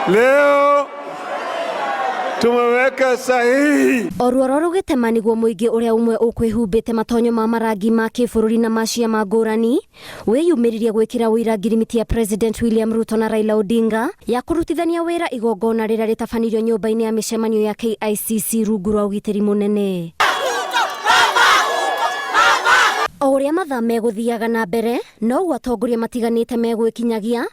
Leo tumeweka sahihi. O ruoro rũgĩtema nĩguo mũingĩ ũrĩa ũmwe ũkwĩhumbĩte matonyo ma marangi ma kĩbũrũri na ma ciama ngũrani wĩyumĩririe gwĩkĩra ũira ngirimiti ya President William Ruto na Raila Odinga ya kũrutithania wĩra igongona rĩrĩa rĩtabanirio nyũmba-inĩ ya mĩcemanio ya KICC rungu rwa ũgitĩri mũnene. O ũrĩa mathaa megũthiaga na mbere noguo atongoria matiganĩte megwĩkinyagia.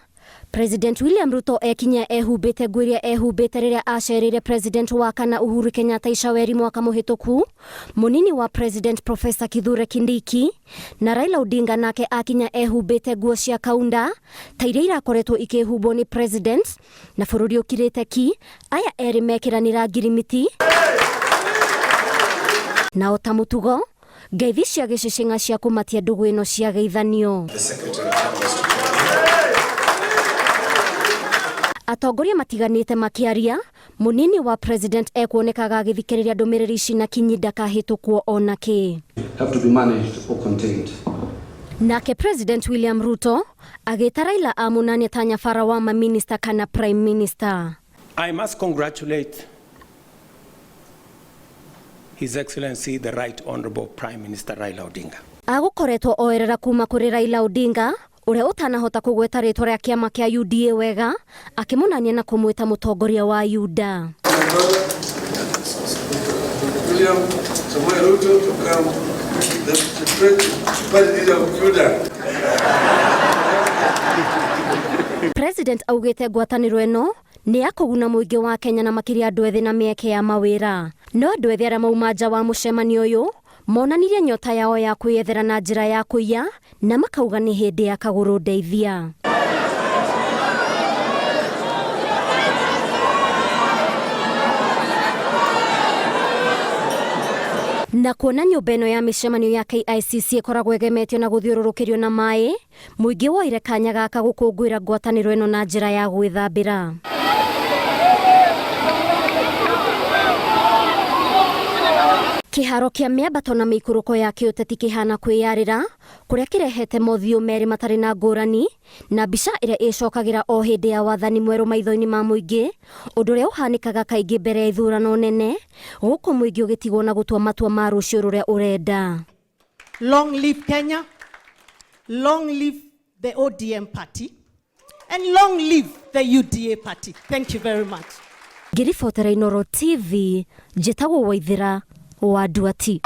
President William Ruto ekinyia ehumbĩte nguo iria ehumbĩte rĩrĩa acereire President wa kana Uhuru Kenyatta Icaweri mwaka mũhĩtũku, mũnini wa President Professor Kithure Kindiki na Raila Odinga nake akinya ehumbĩte nguo cia kaunda ta iria irakoretwo ikĩhumbwo nĩ President na bũrũri ũkirĩte ki, aya erĩ mekĩranĩra ngirimiti na o ta mũtugo ngeithi cia gĩcĩcĩng'a cia kũmatia ndũgũ ĩno ciageithanio. Atongoria matiganĩte makĩaria, mũnini wa President ekuonekaga agĩthikĩrĩria ndũmĩrĩri ici na kinyi ndakahĩtũkwo ona kĩ. Have to be managed or contained. Nake President William Ruto agĩta Raila amũnania ta nyabara wa maminista kana Prime Minister. I must congratulate His Excellency the Right Honorable Prime Minister Raila Odinga. Agũkoretwo oerera kuma kũrĩ Raila Odinga ũrĩa ũtanahota kũgweta rĩtwa rĩa kĩama kĩa UDA wega akĩmũnania na kũmwĩta mũtongoria wa UDA. William Samoei Ruto to become the party leader of UDA. President augĩte ngwatanĩro ĩno nĩ ya kũguna mũingĩ wa Kenya na makĩria andũ ethĩ na mĩeke ya mawĩra. No andũ ethĩ arĩa mauma nja wa mũcemanio ũyũ monanirie nyota yao ya kwĩyethera na njĩra ya kũiya na makauga nĩ hĩndĩ ya kagũrũ ndeithia. Na kuona nyũmba ĩno ya mĩcemanio ya KICC ĩkoragwo ĩgemetio na gũthiũrũrũkĩrio na maĩ, mũingĩ woire kanya gaka gũkũngũĩra ngwatanĩro ĩno na njĩra ya gwĩthambĩra. Kĩharo kĩa mĩambato na mĩikũrũko ya kĩũteti kĩhana kwĩyarĩra kũrĩa kĩrehete mothiũ merĩ matarĩ na ngũrani na mbica ĩrĩa ĩcokagĩra o hĩndĩ ya wathani mwerũ maitho-inĩ ma mũingĩ, ũndũ ũrĩa ũhanĩkaga kaingĩ mbere ya ithurano nene, gũkũ mũingĩ ũgĩtigwo na gũtua matua ma rũciũ rũrĩa ũrenda. Long live Kenya, long live the ODM party, and long live the UDA party. Thank you very much. Ngĩribotera Inooro TV, njĩtagwo Waithĩra wa Nduati.